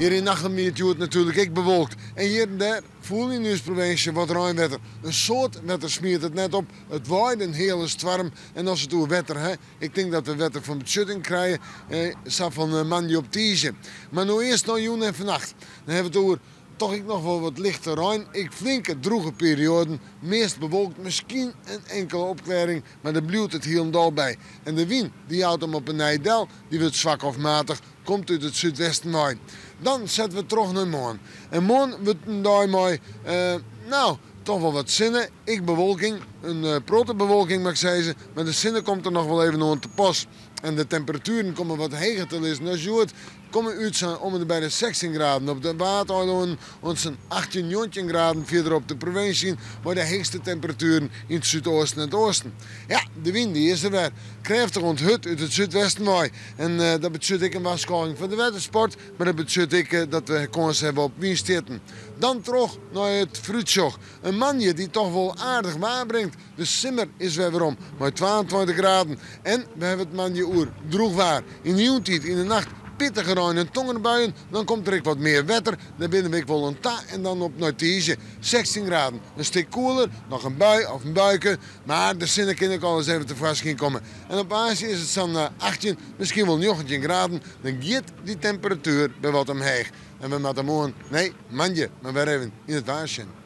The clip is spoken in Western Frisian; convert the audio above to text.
Hjir yn Achlum wie it hjoed natuerlik ek bewolkt en hjir en dêr foel yn ús provinsje wat reinwetter. In soad wetter smiet it net op, it waaide in heale stoarm en as it oer wetter ha, ik tink dat we wetter fan betsjutting krije sa fan moandei op tiisdei. Mar no earst nei jûn en fannacht. Dan hawwe we it oer toch ek noch wol wat lichte rein, ek flinke drûge perioaden, meast bewolkt, miskien in inkele opklearring, mar dêr bliuwt it hielendal by. En de wyn dy jout him op 'e nij del, dy wurdt swak of matich, komt út it súdwesten wei. Dan sette we troch nei moarn. En moarn wurdt in dei mei, no, toch wol wat sinne, ek bewolking, in protte bewolking moat ik sizze, mar de sinne komt der noch wol even oan te pas. En de temperatueren komme wat heger te lizzen as hjoed. Komme út sa'n om en by de 16 graden op de Waadeilannen oant sa'n 18, 19 graden fierder op de provinsje mei de heechste temperatueren yn it súdeasten en it oasten. Ja, de wyn dy is der wer. Krêftich oant hurd út it súdwesten wei. En dat betsjut ek in warskôging foar de wettersport, mar dat betsjut ek dat we kâns hawwe op wynstjitten. Dan troch nei it foarútsjoch. In moandei dy't toch wol aardich waar bringt. De simmer is wer werom mei 22 graden en we hawwe it moandei oer drûch waar. Yn de jûntiid, yn de nacht pittige rein en tongerbuien. Dan komt der ek wat mear wetter, dêr binne we ek wol oan ta. En dan op nei tiisdei 16 graden, in stik koeler, noch in bui of in buike. Mar de sinne kin ek alris even tefoarskyn komme. En op woansdei is it sa'n 18, miskien wol 19 graden. Dan giet dy temperatuer wer wat omheech. En we moatte moarn, nee, moandei, mar wer even yn it waar sjen.